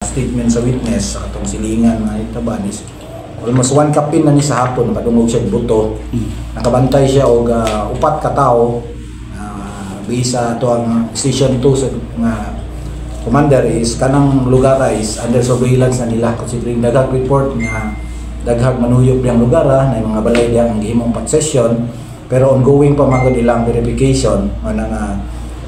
statement sa witness sa katong silingan mga itaban is almost 1 kapin na ni sa hapon nakadungog siya og buto. Nakabantay siya og upat ka tawo. Based sa ato ang Station 2 sa nga commander is kanang lugar is under surveillance na nila, considering daghang report nga daghang manuyop diyang lugar na yung mga balay diyang ang gihimong session, pero ongoing pa man gud ilang verification. Ana nga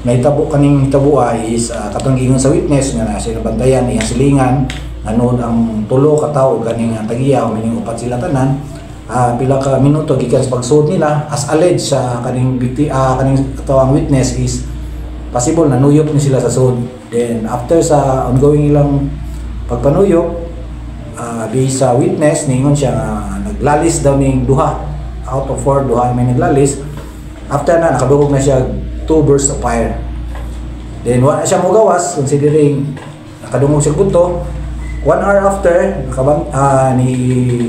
nahitabo kaning hitabua is katong giingon sa witness nga na siya nabantayan iyang silingan, nanood ang tulo ka tawo kaning ang tagiya o meaning upat sila tanan. Pila ka minuto gikan sa pagsuod nila, as alleged sa kaning kaning katawang witness, is possible nanuyop ni sila sa sud. Then after sa ongoing ilang pagpanuyop, based sa witness, ningon siya nga naglalis daw ning duha out of four, duha may naglalis. After na nakadungog na siya two bursts of fire. Then wala siya mogawas considering nakadungog siya buto. 1 hour after, ni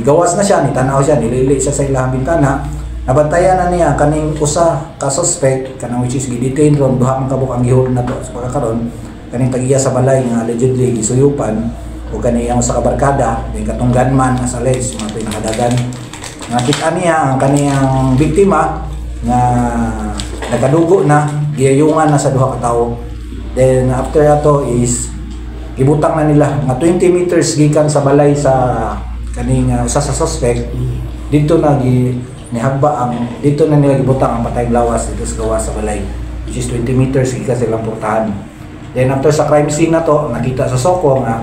gawas na siya, ni tanaw siya, nilili siya sa ilahang bintana. Nabantayan na niya kaning usa ka suspect kanang which is gi-detain ron. Duha man kabuk ang gihold na to sa pagkakaron, kaning tagiya sa balay nga allegedly gisuyupan o kani ang usa ka barkada, then katong gunman as alleged mga pinakadagan. Nakita niya ang kaniyang biktima nga nagadugo na, giyayungan na sa duha ka tawo. Then after ato is gibutang na nila nga 20 meters gikan sa balay sa kaning usa sa suspect. Dito na gi nihagba ang dito na nila gibutang ang patay lawas dito sa gawas sa balay, which is 20 meters gikan sa ilang portahan. Then after sa crime scene na to, nakita sa soko nga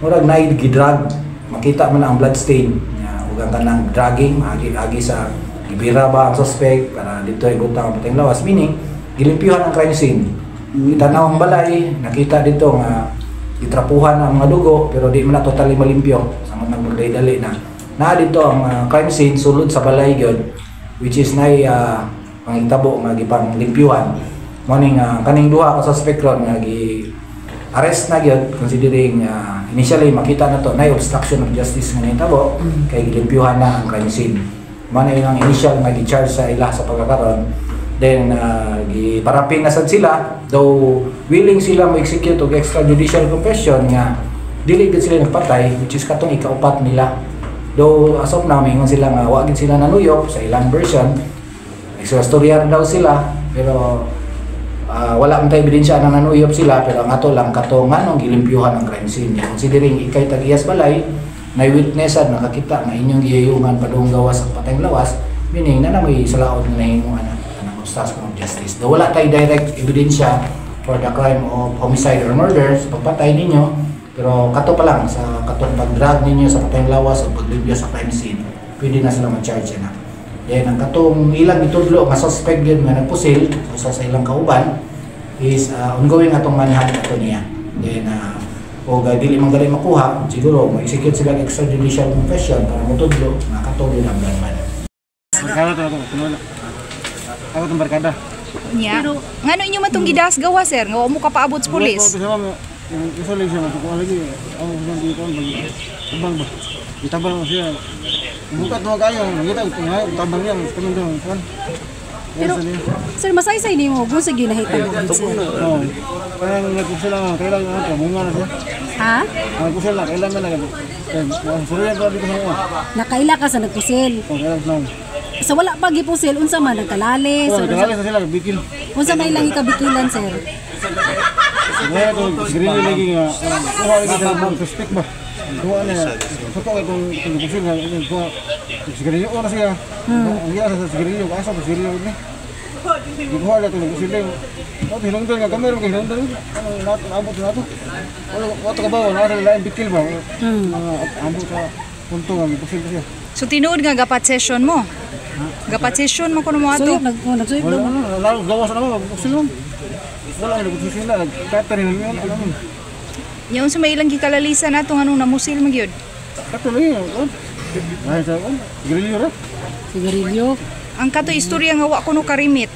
murag naay gidrag, makita man ang blood stain nga ug ang kanang dragging agi-agi sa gibira ba ang suspect para dito ibutang ang patayng lawas, meaning gilimpyuhan ang crime scene. Itanaw ang balay, nakita dito nga gitrapuhan ang mga dugo, pero di man na totally malimpyo sa mga nagdali na naa dito ang crime scene sulod sa balay gyud, which is nay pangitabo nga gipang limpyuhan. Mo ning kaning duha ka suspect ron nga gi arrest na gyud, considering initially makita na to nay obstruction of justice nga nahitabo kay gilimpyuhan na ang crime scene. Mo na ang initial nga gi-charge sa ila sa pagkakaron. Then giparapin na sad sila, though willing sila mo execute og extrajudicial confession nga dili gid sila nagpatay, which is katong ikaupat nila. Though as of now mingon sila nga wa gid sila nanuyop sa ilang version, extra daw sila, pero wala man tay ebidensya na nanuyop sila. Pero ang ato lang kato nganong gilimpyuhan ang crime scene, considering ikay tag-iyas balay na witness at nakakita nga inyong giyayungan padung gawas ang patayng lawas, meaning na na may salaod nga nahimo ana anang obstruction of justice. Though wala tay direct ebidensya for the crime of homicide or murder sa pagpatay ninyo, pero kato pa lang sa katong pag-drag ninyo sa patayng lawas o paglimpyo sa crime scene, pwede na sila ma-charge na. Then ang katong ilang gitudlo nga suspect gyud nga nagpusil usa sa ilang kauban is ongoing atong manhunt ato niya. Then o dili man gali makuha, siguro mo-execute sila og extrajudicial confession para motudlo nga kato gyud ang gunman. Barkada to ako, tinawala. Ako itong barkada. Nya. Ngano inyo man tong gidas gawa, sir? Nga wa mo kapaabot sa pulis. Ako, kasama mo, yung isa lang siya, matukuha lagi. Ako sa dito, tabang ba? Itabang ko siya. Bukat mo kayo, nakita, tabang niya, kami doon, saan? Pero, sir, masaysay nimo kung sa ginahitabo sir. Oo. Parang nagkusel lang, kailan ano, bunga na siya. Ha? Nagkusel na, kailan na lang. Suriyan pa dito sa mga. Nakaila ka sa nagpusil. Oh, kailan lang. Sa wala pa gipusil, unsa man nagkalalis, Oh, or nagkalalis na sila, bikil. Unsa may ilang ikabikilan, sir? Kaya ito, sigarilyo lagi nga, kuha lagi sa mga suspect ba? Kuha niya, suko kay kung pusil nga, kuha, sigarilyo na siya. Ang iya sa sigarilyo, asa pa sigarilyo ni? Gikuha na ito, pusil lang. Oh, hinungdan nga, kamera kay hinungdan. Ano, naabot na ito. Wala, wala ka ba, wala sa lain bikil ba? Mga abot sa punto nga, gipusil ko siya. So tinuod nga gapat session mo. Gapat session mo kuno mo ato. Suyop nag oh, nagsuyop Wala, daw. ano, lalo gawas na naman, pusil lang. Wala, nagpusil na, nagkata rin yun, ano. Nya unsa may ilang gikalalisan ato nganong namusil man gyud? Kato lagi, oh. Ay, sa, oh, sigarilyo ra. Sigarilyo. Ang kato istorya nga wa kuno karimit.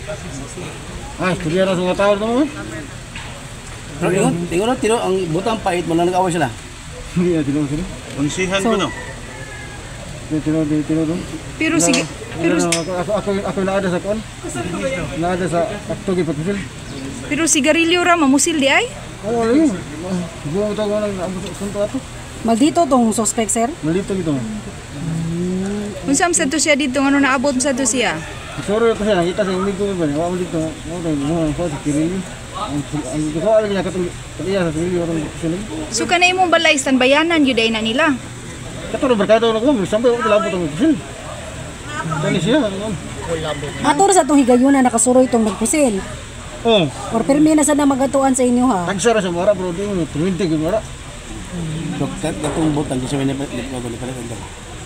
Ay, istorya na sa mga tao naman. Pero ingon, ingon na tino ang butang pait mo na nag-away sila. Hindi na tinuod sila. Unsihan ko no. Hindi tinuod, hindi tinuod. Pero sige, pero Ako naada sa kuan. Naada sa akto gipagpusil. Pero sigarilyo ra mamusil di ay? Oo, lagi. Buong ito ko nang abot sa sunto ato. Maldito tong suspect, sir. Malito gito. Unsa man sad to siya dito ngano naabot sa to siya? Sorry ko siya nakita sa amigo ko ba. Wa mo dito. Mo tayo mo ang sa kirili. Ang ko lagi na katong kaya sa kirili atong pusil. So kanay imong balay standbayanan gyud ay na nila. Kato ro barkada ko sampai ko labot ang pusil. Dali siya. Ato ra sa atong higayuna nakasuroy tong nagpusil. Oh, Or pirmi na sad na magatuan sa inyo ha. tagsara sa mara bro di mo tuwinti gyud mara. So katong butang kasi may nipalit ang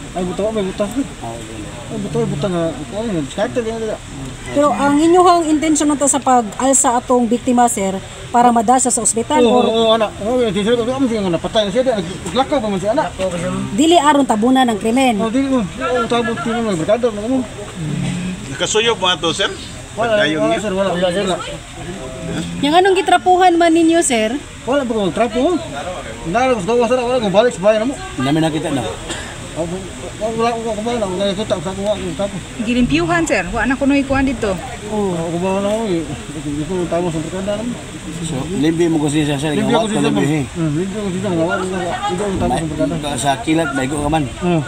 Ay buto may butang. Ay buto butang nga. Ano diskarte din nila. Pero ang inyong intensyon nito sa pag-alsa atong biktima, sir, para madasa sa ospital Oo, or oo, anak. Oo, yung siya ko, amo siya nga napatay na siya, naglakaw pa man siya anak. dili aron tabunan ng krimen. Oh, dili mo. Oo, tabot tino mo barkada mo. Nakasuyop mo ato, sir? Wala, Pagdayon wala niyo? sir, wala. Wala. Yang anong gitrapuhan man ninyo, sir? Wala ba kong trapo? Nara ko sa gawas na wala kong balik sa bayan mo. Namin nakita na. Wala ko ko ba na wala kita sa kuha ko trapo. Gilimpyuhan sir, wa na kunoy kuan dito. Oo, ako ba na ako eh. Ito tamo sa barkada na mo. So limbi mo kasi siya sir, Limpyo nga ko wa siya. ka limbi. Limpyo ko siya. Wala ko ito ang tamo sa barkada. Sa kilat baigo ka man. Oh.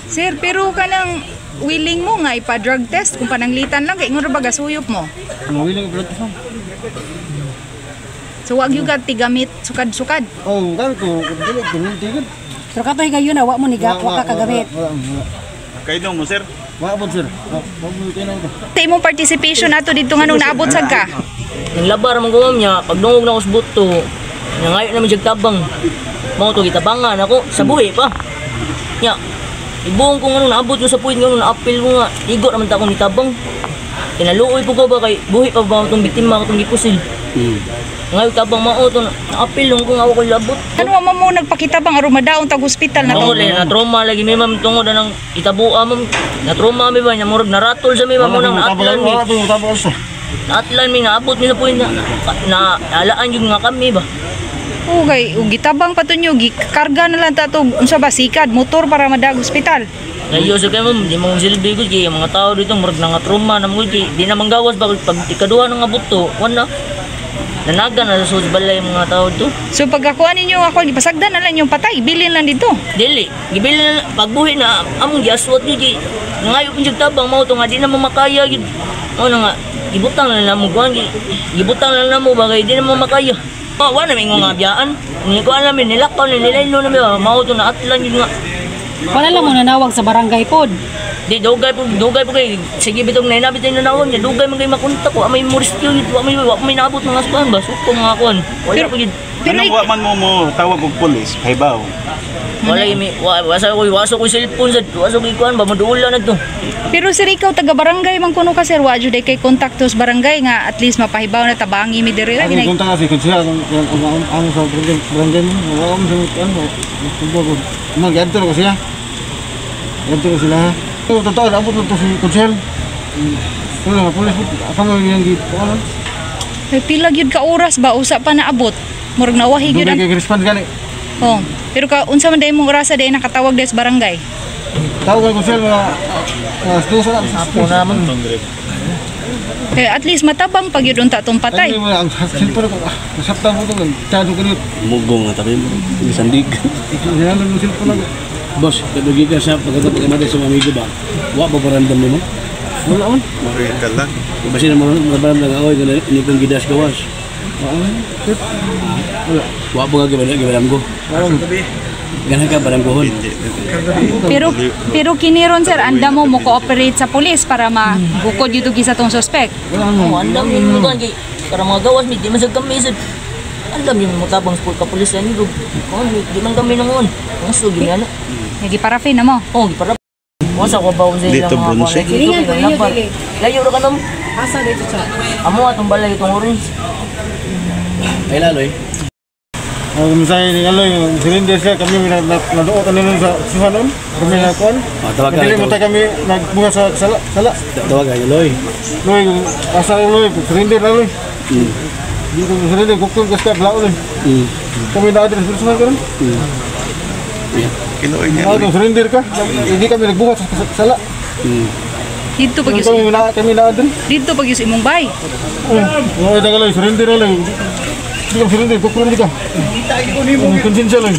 Sir, pero kanang willing mo nga ipa-drug test kung pananglitan lang kay ingon ra ba gasuyop mo. Ang willing ko sa. So wag gyud ka tigamit sukad-sukad. Oh, gamit ko dili ko tigid. Pero kato higayuna wa mo niga, wa ka kagamit. Wala, wala. Kainong mo, sir? Wala po sir. Wala mo kayo na ito. Sa imong participation nato dito nganong naabot sad ka. Nang labar man ko ma'am niya, pag dungog na ko sa buto, nangayo namin siya tabang. Mao to gitabangan ako sa buhi pa. Nya, ibuong ko nga nung naabot ko sa puwit nga nung naapil ko nga, igo naman ta akong gitabang. Kinaluoy po ko ba kay buhi pa ba itong biktima ko itong gipusil. Ngayon tabang mao to, naapil lang ko nga ako ko labot. Ano wa mo nagpakita bang aron madaon tag ospital na to? Tungod na trauma lagi mi ma'am tungod na ng itabua ma'am. Na trauma mi ba nya murag naratol sa mi ma'am mo nang naatlan mi. Wala po yung tabang sa. Naatlan mi naabot mi sa puwit na na alaan yun nga kami ba. Okay, ug gitabang pa to nyo, gikarga na lang ta to unsa ba sikad motor para madag ospital. Ngayon sa kayo ma'am, di mo silbi ko kay ang mga tao dito murag nga trauma na mo kay di na manggawas ba pag ikaduha ng abot to, kuan na. Nanaga na sa balay ang mga tao dito. So pagkakuha ninyo ako gipasagdan na lang yung patay, bilin lang dito. Dili, gibil na pagbuhi na among giaswat gyud kay ngayo pud jud tabang mao to nga di na mo makaya gyud. Mao na nga gibutang na namo kuan gibutang na namo bagay di na mo makaya. Oh, wala na mingon nga biyaan. Ni kuan namin nilakaw ni nilaylo nami ba mao to na atlan gyud nga. Wala lang mo nanawag sa barangay pod. Di dugay po kay sige bitong nainabit na nawon niya dugay man kay makontak wa may mo rescue gyud wa may naabot mga kuan ba suko mga kuan. Wala po gyud. Pero Anong wa man mo mo tawag og pulis? Pahibaw. Wala gyud mi wa wa sa ko wa ko cellphone sa wa sa ko kuan ba madula na to. Pero sir ikaw taga barangay man kuno ka sir, wa jud kay kontakto sa barangay nga at least mapahibaw na tabangi mi diri Ang lagi na. kontak kasi kung siya ang ang sa barangay mo. Wala mo sa ano. Kumbaga, mag-enter ko siya. Enter ko sila. Ito totoo, abot lang to si Kunsel. Wala nga pulis. Asa mo yung dito? Ano? Ay pila gyud ka oras ba usa pa naabot. Murag nawahi gyud Dugay ang kay response gani. Oh. Pero ka unsa man day mong orasa day nakatawag des barangay? Tawag kay Kunsel mga alas 2 na. Sapo naman. Eh, at least matabang pag yun unta tong patay. Ay, ang cellphone ko. Nasaptan ko ito. Tado ko nito. Mugong nga tabi mo. Sandig. Yan ang cellphone ako. Boss, kadugi ka sa pagkatapos sa mga amigo ba? Wa ba barandam nimo? Wala man. Murag ka lang. Basta na mo barandam nga oy kana ini kong gidas gawas. Wala. Wa pa ka gibalam ko. Ganahan ka barang kohon. Pero kiniron sir, anda mo mo cooperate sa pulis para mabukod yun sa tong suspect. Wala man. Oh, andam yun mo kuan kay para mga gawas mi di man sad kami sad. Andam yun mo tabang sa kapulisan ni kuan di man kami nangon. Ang sugi na. Nagiparafin na mo. Oh, gipara. Wa sa ko bawon sa ilang Dito, mga Brunce. kuan. Silingan ko inyo, dili. Layo ra ka nam. Asa dito siya? Amo atong balay itong orange. Ay lalo eh. Ang mensahe ni Aloy, surrender siya kami naduot ano nun sa suha nun. Kami na kuan. Ah, tawag ka, Dili mo tawag. ta kami nagbuhat sa sala. Sala. Tawag ka Loy. Loy, asa Loy, surrender na Loy. Di ko surrender kukul ka sa lao Loy. Kami na address suha karon. Kinuoy niya. Ah, surrender ka. Hindi kami nagbuhat sa sala. Dito pag yun, Kami na address. dito pag yun sa imong bay. Oh, oh, Loy, surrender na Loy. Di ka surrender, kukulan di ka. Konsensya lang.